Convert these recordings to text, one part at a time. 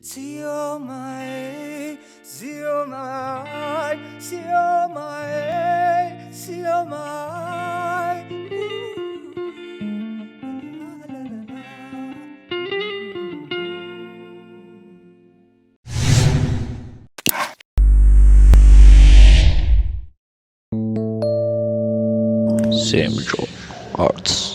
Siomai, siomai, siomai, siomai. Semjo Arts.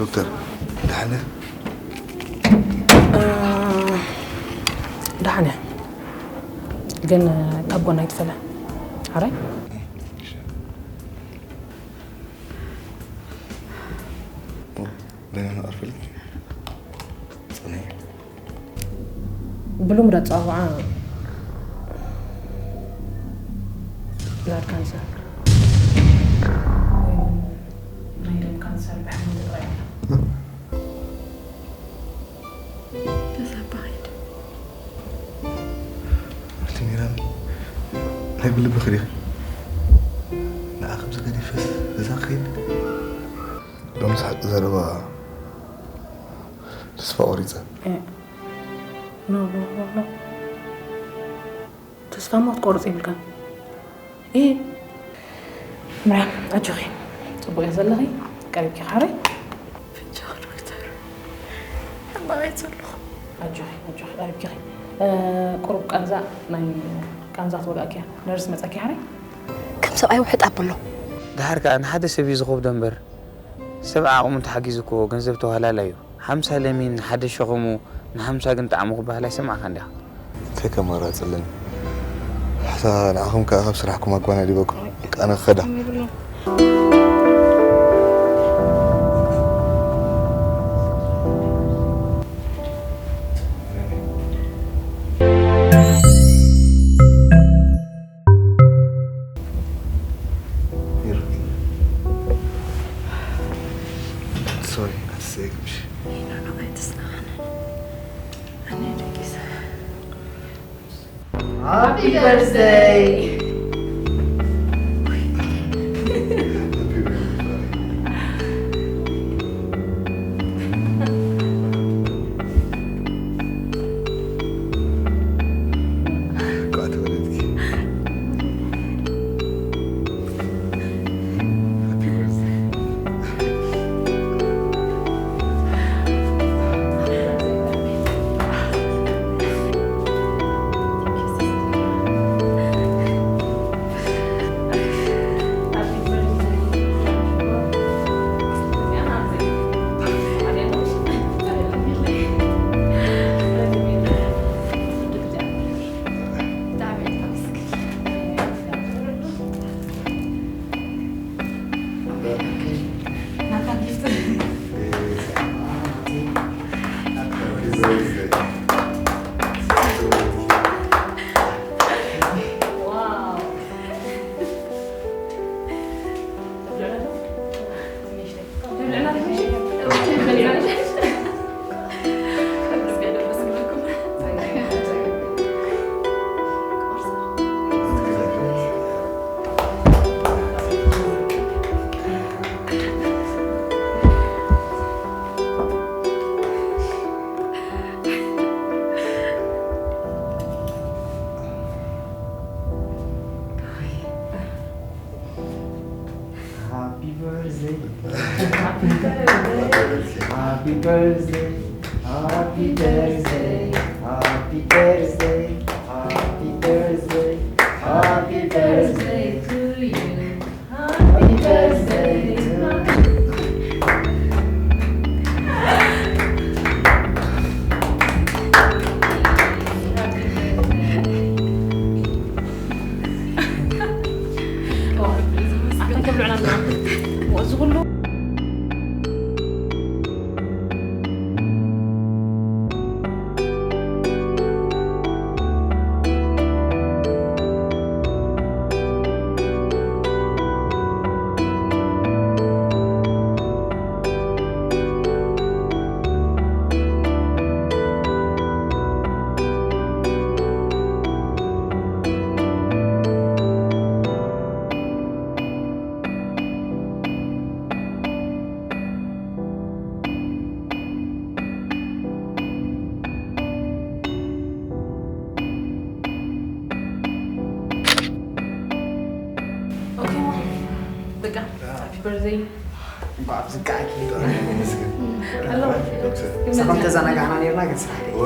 ዶክተር፣ ደሓን እያ? እ፣ ደሓን እያ። ግን ካብ ጎና ኣይትፈለ። ሓራይ? ደህና ነው፣ አርፈልግ። ጽናይ። ብሉምድ ኣጸዋውዓ ብላድ ካንሰር ወይ እውን ናይ ደም ካንሰር ብሕማም ጥራይ ኣላ። እዛ በሃይድ። ኣቲ ሚራም፣ ናይ ብልብኺ ዲኺ? ንዓ ከምዚ ገዲፈስ እዛ ክኸይድ? ሎምስ ሓቂ ዘረባ ተስፋ ቆሪጸ። እ፣ ኖ፣ ኖ፣ ኖ፣ ኖ። ተስፋ እሞ ክትቆርጽ የብልካን። እ፣ ምራም፣ ኣጆኺ። ጽቡቕ እያ ዘለኺ። ቀሪብኪ ሓረይ። ፍቻ ዶክተር። ሕማቕ እየ ዘለኹ። ኣጆኺ፣ ኣጆኺ፣ ቀሪብኪ። እ፣ ቁሩብ ቃንዛ፣ ናይ ቃንዛ ትወግኣኪ እያ። ነርስ መጻኪ ሓረይ። ከም ሰብኣይ ውሕጥ ኣብሎ። ደሓር ከኣ ንሓደ ሰብ እዩ ዝኸብዶ እምበር፣ ሰብ ዓቕሙ እንተሓጊዙ እኮ ገንዘብ ተዋህላላይ እዩ። ሓምሳ ለሚን ንሓደ ሸኸሙ፣ ንሓምሳ ግን ጣዕሙ ክበሃል ኣይሰማዕካን ዲኻ? እንታይ ከማራጺ ኣለኒ? ሕሳ ንዓኹም ከኣ ካብ ስራሕኩም ኣጓናዲበኩም። በቃ ኣነ ክኸዳ። ሶሪ፣ ኣትስእግምሽ። ኣይትስእን። ኣነ ደቂሰ። ሃፒ በርዝደይ። Happy birthday, happy birthday, happy birthday, happy birthday, happy birthday, happy birthday to you. Happy birthday to you. Okay, በቃ፣ happy birthday። እንኳዕ ኣብዝቃዕኪ። ሄሎ። ዶክተር፣ ሰላም ተዘናጋዕና ነርና፣ ግን ስራሕ ደይ። እወ።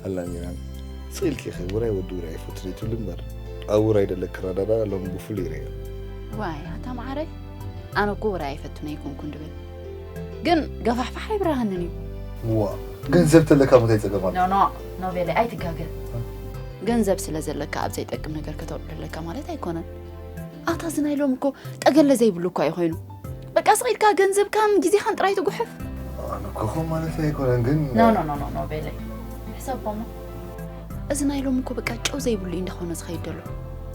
ኣላ ሚራን፣ ስቕ ኢልኪ ኢኺ፣ ውራይ ወዲ ውራይ ይፈቱ ዘይትብሊ እምበር፣ ኣብ ውራይ ደለኪ ኣረዳድኣ ሎሚ ብፍሉይ ይርእዮ። ዋይ፣ ኣታ መዓረይ፣ ኣነ እኮ ውራይ ኣይፈቱን ኣይኮንኩን ድብል። ግን ገፋሕፋሕ ኣይብርሃንን እዩ። ዋ፣ ገንዘብ ተለካ ምንታይ ጸገም ኣሎ? ኖ፣ ኖ፣ ኖ ቤለ፣ ኣይትጋገ። ገንዘብ ስለ ዘለካ ኣብ ዘይጠቅም ነገር ከተውዕሎ ኣለካ ማለት ኣይኮነን። ኣታ እዚ ናይ ሎም እኮ ጠገለ ዘይብሉ እኳ እዩ ኮይኑ። በቃ ስቕ ኢልካ ገንዘብካን ግዜኻን ጥራይ ትጉሕፍ። ኣነ እኮ ከምኡ ማለት ኣይኮነን፣ ግን ኖ፣ ኖ፣ ኖ፣ ኖ፣ ኖ ቤለ። ሕሰቦ እሞ። እዚ ናይ ሎም እኮ በቃ ጨው ዘይብሉ እዩ እንዳኾነ ዝኸይድ ዘሎ።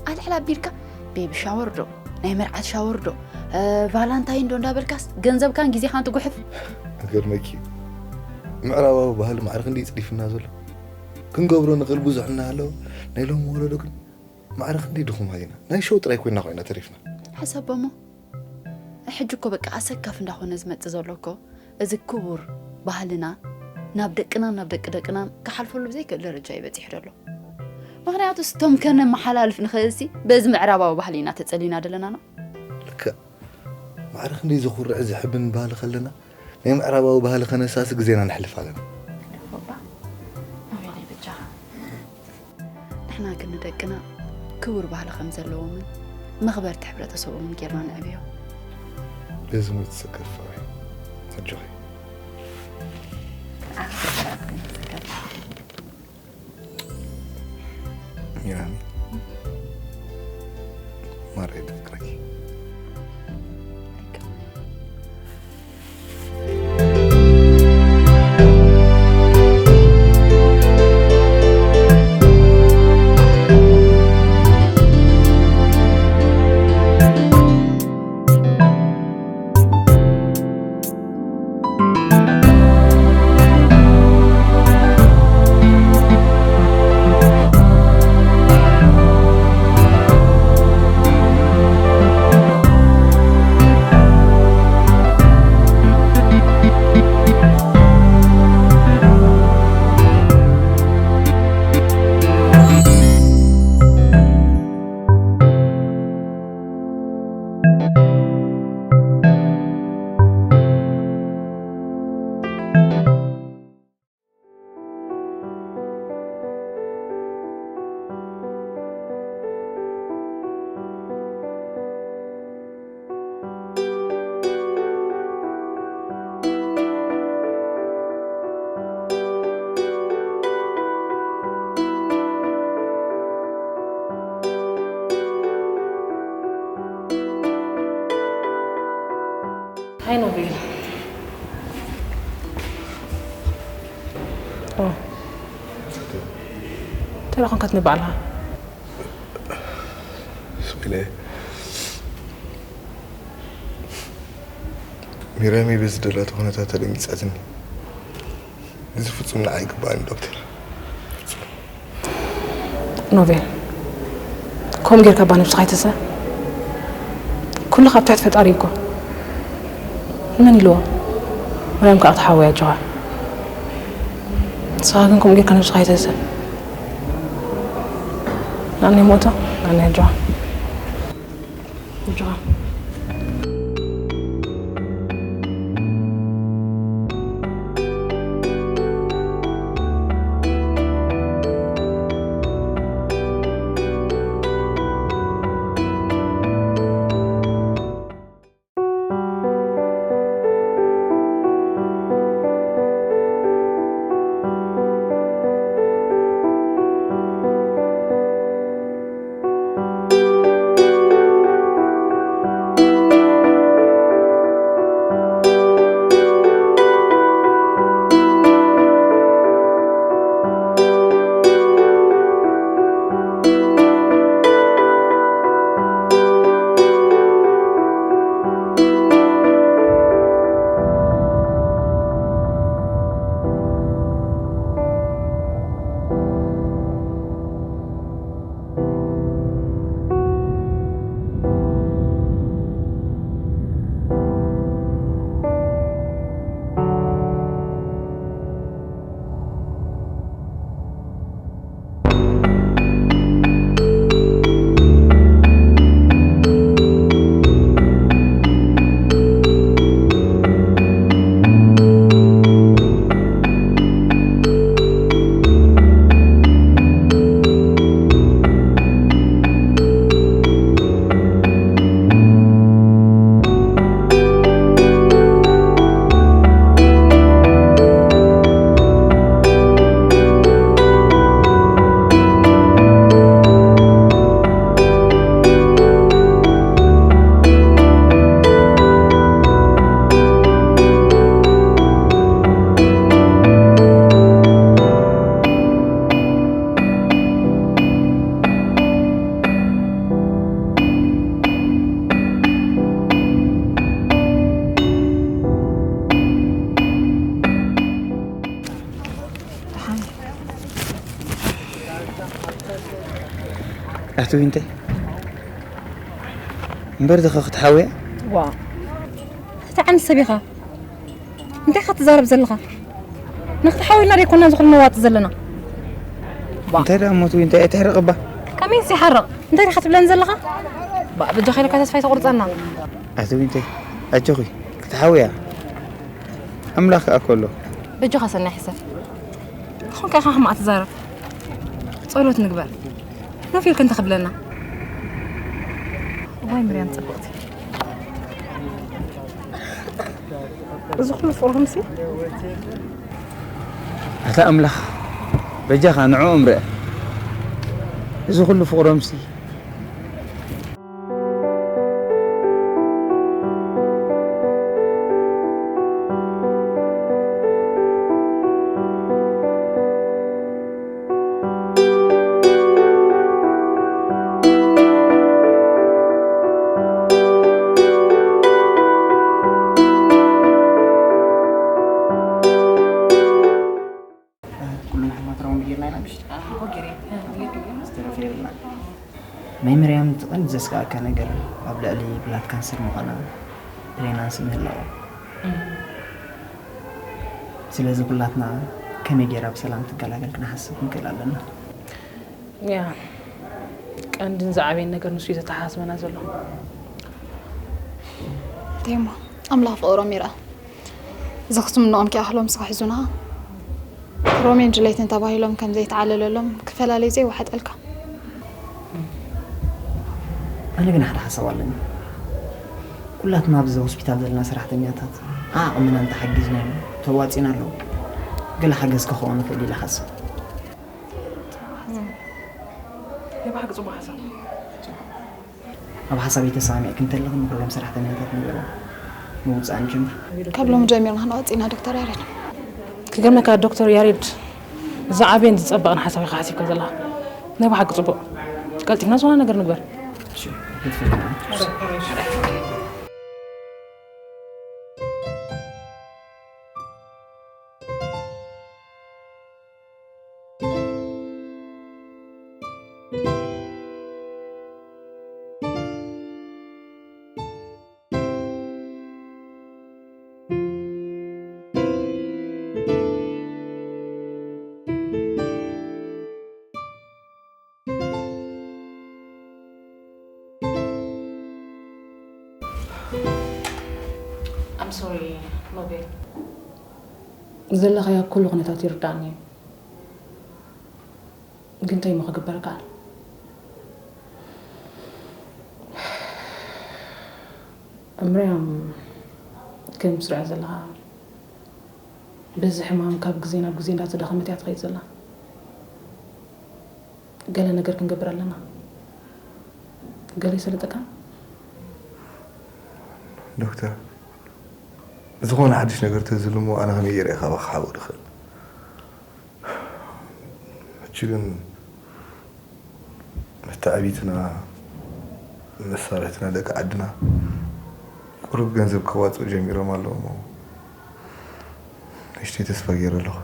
ኣልዕል ኣቢልካ ቤቢ ሻወር ዶ፣ ናይ መርዓት ሻወር ዶ፣ እ፣ ቫላንታይን ዶ እንዳበልካስ ገንዘብካን ግዜኻን ትጉሕፍ። ክገርመኪ፣ ምዕራባዊ ባህሊ ማዕረ ክንደይ ጽዲፍና ዘሎ። ክንገብሮ ንኽእል ብዙሕ እናሃለወ፣ ናይ ሎም ወለዶ ግን ማዕረ ክንደይ ድኹማት ኢና። ናይ ሾው ጥራይ ኮይና ኮይና ተሪፍና። ሕሰቦ እሞ። ሕጂ እኮ በቃ ኣሰካፍ እንዳኾነ ዝመጽእ ዘሎ እኮ፣ እዚ ክቡር ባህልና ናብ ደቅናን ናብ ደቂ ደቅናን ክሓልፈሉ ብዘይክእል ደረጃ እዩ በጺሑ ዘሎ። ምኽንያቱ ስቶም ከነመሓላልፍ ንኽእልሲ በዚ ምዕራባዊ ባህሊ ኢና ተጸሊና ደለና ነው። ልክዕ። ማዕረ ክንደይ ዘኹርዕ ዘሕብን ባህሊ ከለና፣ ናይ ምዕራባዊ ባህሊ ከነሳሲ ግዜና ነሕልፍ ኣለና። ፎባ፣ ኣበይ በጃኻ? ንሕና ግን ንደቅና ክቡር ባህሊ ከም ዘለዎምን መኽበርቲ ሕብረተሰቦምን ጌርና ነዕብዮ። በዚ ሞት ትሰከፍ ፍቕረይ። ኣጆኺ። ኣነ ክሰከፍ። ሚራሚ፣ ማረይ፣ ፍቅረኪ። ሃይ ኖቤል። ኦ። እንታይ ደኣ ኾንካ ትብል ባዕልኻ? ስሚለ፣ ሚረሚ በዚ ደላቶ ኩነታት ተደንጊጻትኒ። እዚ ፍጹም ንዓይ ኣይግባእን ዶክተር። ኖቬል፣ ከምኡ ጌርካ እባ ነብስኻ ኣይትስእ። ኩሉ ካብ ትሕቲ ፈጣሪ እዩ እኮ። መን ኢልዎ? ማርያም ከኣ ክትሓውያ ኣጆኻ። ንስኻ ግን ከምኡ ጌርካ ነብስኻ ኣይትስእ። ናኒ ሞቶ፣ ናኒ ኣጆኻ። ኣጆኻ። ኣቲ ዊንተይ፣ እምበር ድኻ ክትሓውያ? ዋ፣ እንታይ ዓይነት ሰብ ኢኻ? እንታይ ኢኻ ትዛረብ ዘለኻ? ንክትሓውዩና ደይኮና እዚ ኩሉ ነዋጽእ ዘለና? ዋ። እንታይ ደኣ እሞ እቲ ዊንተይ ኣይትሕረቕ እባ። ከመይስ ይሓርቕ? እንታይ ኢኻ ትብለኒ ዘለኻ? ባ፣ በጃኻ ኢልካ ተስፋ ኣይተቑርጸና። ኣቲ ዊንተይ፣ ኣጆኺ፣ ክትሓውያ። ኣምላኽ ከኣ ከሎ። በጃኻ ሰናይ ሕሰብ። ኾንካ ኢኻ ሕማቕ ትዛረብ። ጸሎት ንግበር። ኖፌል ክንተ ክብለና? ዋይ ምርያም ጽብቕቲ። እዚ ኩሉ ፍቕሮምሲ? ኣታ ኣምላኽ፣ በጃኻ ንዕኦም ርኣ። እዚ ኩሉ ፍቕሮምሲ? ናይ ምርያም፣ እቲ ቀንዲ ዘስግኣካ ነገር ኣብ ልዕሊ ብላድ ካንሰር ምዃና፣ ፕሬግናንሲ ምህላዋ። ስለዚ ኩላትና ከመይ ጌራ ብሰላም ትገላገል ክንሓስብ ክንክእል ኣለና። ያ ቀንድን ዝዓበየን ነገር ንሱ እዩ ዘተሓሳስበና ዘሎ። ቴማ ኣምላኽ ፍቕሮም ይርኣ። ዘኽትምንኦም ኪኣኽሎም ስኻ ሒዙና። ሮሜን ጁሌትን ተባሂሎም ከም ዘይተዓለለሎም ክፈላለዩ ዘይወሓጠልካ። ኣነ ግን ሓደ ሓሳብ ኣለኒ። ኩላትና ኣብዚ ሆስፒታል ዘለና ሰራሕተኛታት ዓቕምና እንተሓጊዝናዮም ተዋፂና ኣለዉ። ገለ ሓገዝ ክኸውን ይኽእል ኢለ ሓስብ። ናይ ብሓቂ ፅቡቅ ሓሳብ። ኣብ ሓሳበይ ተሰማሚዕኪ እንተለኺ ንኩሎም ሰራሕተኛታት ንገሮም ምውፃእ ንጀምር። ካብ ሎሚ ጀሚርና ክንወፅእ ኢና ዶክተር ያሬድ። ክገርመካ ዶክተር ያሬድ ዝዓበየን ዝፀበቐን ሓሳብ ኢኻ ሓሲብካ ዘለኻ። ናይ ብሓቂ ፅቡቅ። ቀልጢፍና ዝኾነ ነገር ንግበር። እሺ፣ ክትፈትና። I'm sorry ኖቤል። ዘለኻዮ ኩሉ ኩነታት ይርዳእኒ እዩ። ግን እንታይ እሞ ክግበር ይከኣል? ምርያም ከም ትስርዖ ዘለኻ በዚ ሕማም ካብ ግዜ ናብ ግዜ እንዳተዳኸመት እያ ትኸይድ ዘላ። ገለ ነገር ክንገብር ኣለና። ገለ ይሰለጠካ? ዶክተር፣ ዝኾነ ሓድሽ ነገር ተዝልሞ ኣነ ከመይ ገይረ እየ ካባኻ ክሓብኦ ድኽእል? ሕጂ ግን መተዓቢትና፣ መሳርሕትና፣ ደቂ ዓድና ቁሩብ ገንዘብ ከዋፅኡ ጀሚሮም ኣለዉ እሞ ንእሽተይ ተስፋ ገይረ ኣለኹ።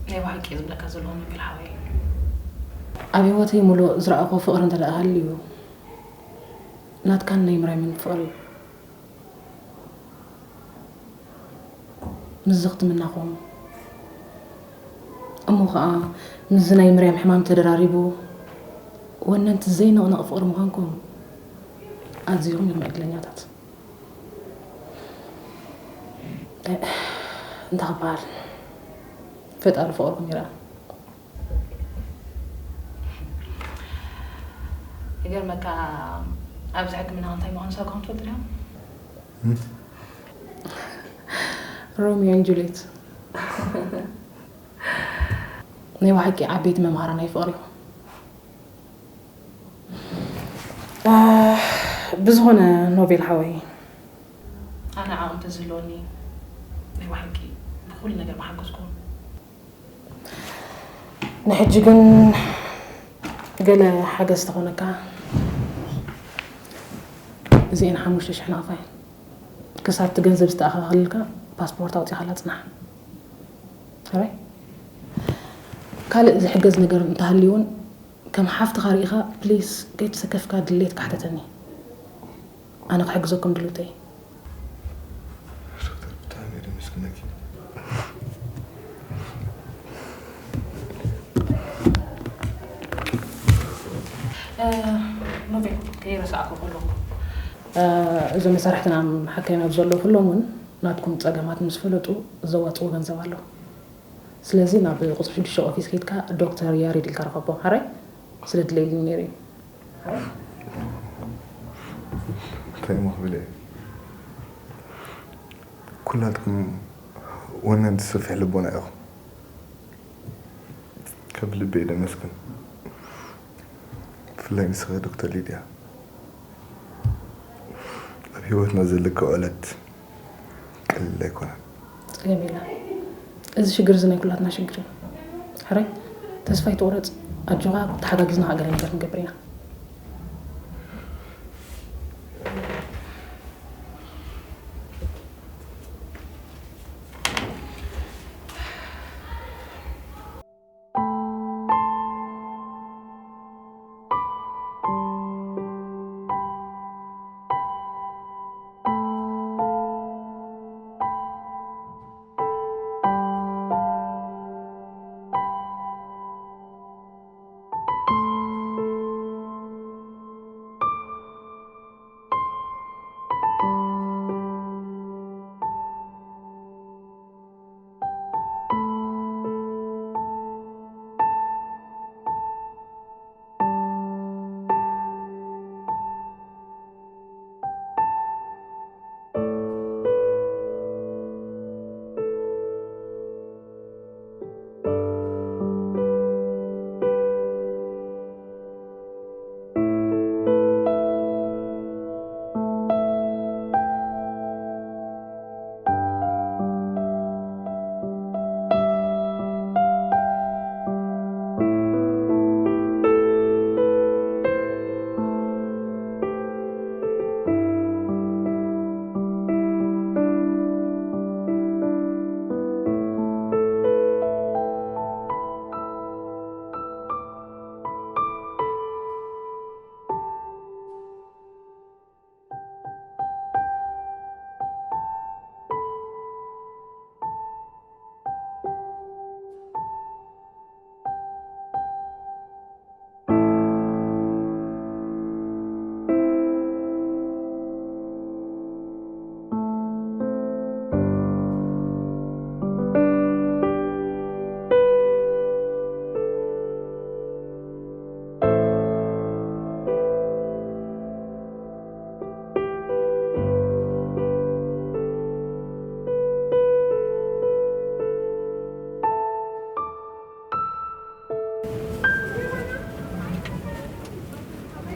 ናይ ብሓቂ ዝብለካ ዘለኹ ኖቤል ሓወይ፣ ኣብ ህይወተይ ሙሉእ ዝረኣኹዎ ፍቕሪ እንተ ደኣ ሃልዩ ናትካን ናይ ምርያምን ፍቕሪ እዩ። ምስዚ ክትምናኹም እሞ ኸኣ ምስዚ ናይ ምርያም ሕማም ተደራሪቡ ወነንቲ ዘይንቕነቕ ፍቕሪ ምዃንኩም ኣዚኹም ኢኹም ዕድለኛታት። እንታይ ክበሃል፣ ፈጣሪ ፍቕርኩም ይርኣ። ይገርመካ ኣብዚ ሕክምና እንታይ ምዃኑ ሳብ ከም ትፈልጡ ዲኹም? እም? ሮሚዮን ጁልየት ናይ ብሓቂ ዓበይቲ መምሃራን ናይ ፍቕሪ ኢኹም። ብዝኾነ ኖቤል ሓወይ ኣነ ዓቕሚ ተዝህልወኒ ናይ ብሓቂ ብኩሉ ነገር ምሓገዝኩም። ንሕጂ ግን ገለ ሓገዝ ተኾነካ እዚኤን ሓሙሽተ ሽሕ ናቕፋ እየን። ክሳብ እቲ ገንዘብ ዝተኣኻኸለልካ ፓስፖርት ኣውፂኻላ ፅናሕ። ሕራይ ካልእ ዝሕገዝ ነገር እንተሃልዩ እውን ከም ሓፍትኻ ርኢኻ ፕሊስ ከይተሰከፍካ ድሌትካ ሕተተኒ። ኣነ ክሕግዘኩም ድልውተይ። ዶክተር ብጣዕሚ እየ ደመስግነኪ። ኖቤል ከይረሳዕኩ ከለኹ እዞም መሳርሕትና ሓካይም ኣብ ዘለዉ ኩሎም እውን ናትኩም ፀገማት ምስ ፈለጡ ዘዋፅዎ ገንዘብ ኣሎ። ስለዚ ናብ ቁፅሪ ሽዱሽተ ኦፊስ ከይድካ ዶክተር ያሬድ ኢልካ ረኸቦ። ሓራይ ስለ ድለይልኒ ነይሩ እዩ። እንታይ እሞ ክብል እየ? ኩላትኩም ወነንቲ ሰፊሕ ልቦና ኢኹም። ካብ ልቢ እየ ደመስግን። ብፍላይ ንስኺ ዶክተር ሊድያ። ኣብ ህይወትና ዘለኪ ዕለት ቀሊል ኣይኮነን። ጸገም የለን። እዚ ሽግር እዚ ናይ ኩላትና ሽግር እዩ። ሕራይ ተስፋ ኣይትቑረጽ። ኣጆኻ ተሓጋጊዝና ከዓ ገለ ነገር ክንገብር ኢና።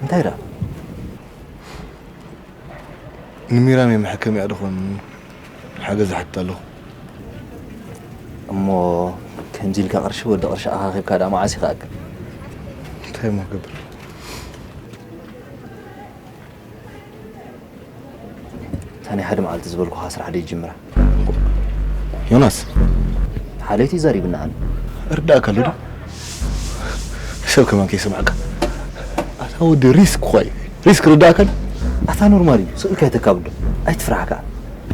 እንታይ ደኣ? ንሚራም የመሐከሚያ ድኾን ሓገዝ ሓትት ኣለኹ። እሞ ከምዚ ኢልካ ቅርሺ ወዲ ቅርሺ ኣኻኺብካ ደኣ መዓስ ይኸኣክ? እንታይ እሞ ክገብር? እታ ናይ ሓደ መዓልቲ ዝበልኩኻ ስራሕ ዶ ይጅምራ? ዮናስ ሓለይቲ ዘሪብና ኣነ እርዳእካ ኣሎ ዶ? ሰብ ከማን ከይሰማዕካ። ኣታ ወዲ ሪስክ ኳይ ሪስክ ርዳእካ ዶ? ኣታ ኖርማል እዩ ስእልካ የተካብዶ ኣይትፍራሕካ።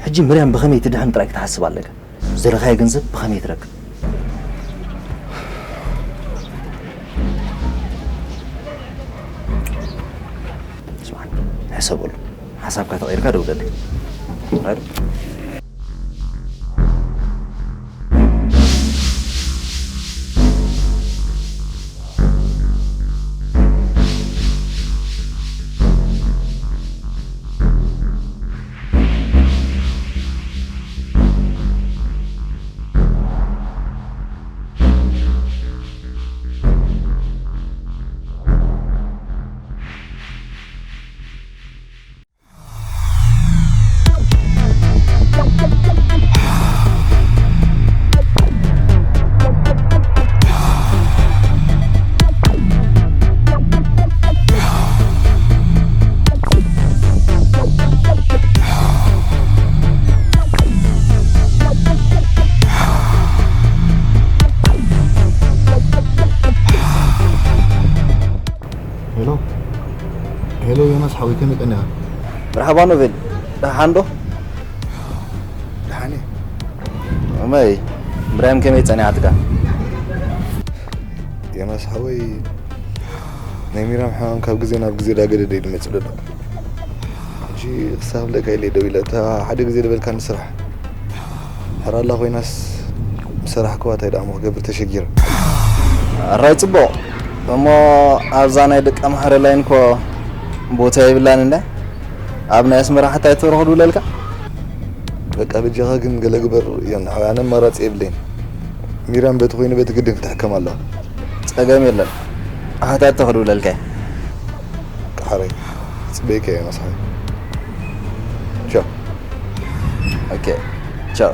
ሕጂ ምርያም ብኸመይ ትድሕን ጥራይ ክትሓስብ ኣለካ። ዝደለኻዮ ገንዘብ ብኸመይ ትረክብ? ስማዕ፣ ሕሰበሉ። ሓሳብካ ተቐይርካ ደውለለይ። ሄሎ ሄሎ፣ ዮናስ ሓወይ ከመይ ቀኒኻ? መርሓባ ኖቬል፣ ደሓን ዶ? ደሓን እየ። እመይ ምርያም ከመይ ጸኒሓትካ? ዮናስ ሓወይ ናይ ሚራም ሕማም ካብ ግዜ ናብ ግዜ ዳገደደ እዩ ዝመጽእ ዘሎ። ሕጂ ክሳብ ለካ ኢለ ደው ኢለ እታ ሓደ ግዜ ዝበልካኒ ስራሕ ሕራላ ኮይናስ ምሰራሕክዋ እንታይ ደኣ እሞ ክገብር ተሸጊረ። ኣራይ ጽቡቕ እሞ ኣብዛ ናይ ደቂ ኣምሓረ ላይን ኮ ቦታ ይብላን እንደ ኣብ ናይ ኣስመራ ሓታ ይተረኽዱ ለልካ። በቃ በጃኻ ግን ገለ ግበር። ዮና ሓወይ ኣነ ኣማራጺ የብለይን። ሚራም በቲ ኮይኑ በቲ ግድን ክትሕከም ኣለዋ። ጸገም የለን። ኣህታት ተኽዱ ለልካ። ቃሕረይ ጽበይካ እየ መስሓይ። ቻው። ኦኬ ቻው።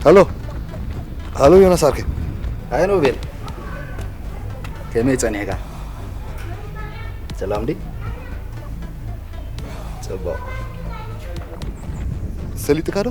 ሃሎ፣ ሃሎ ዮናስ ዓርከይ። ኣይ ኖቤል፣ ከመይ ጸኒሕካ? ሰላም ዲ? ጽቡቕ። ሰሊጥካ ዶ?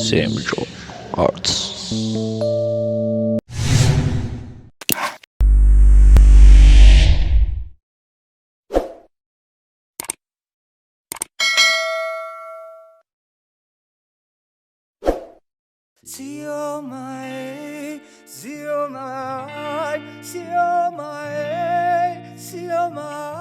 Semjo Arts. Siomai, siomai, siomai, siomai.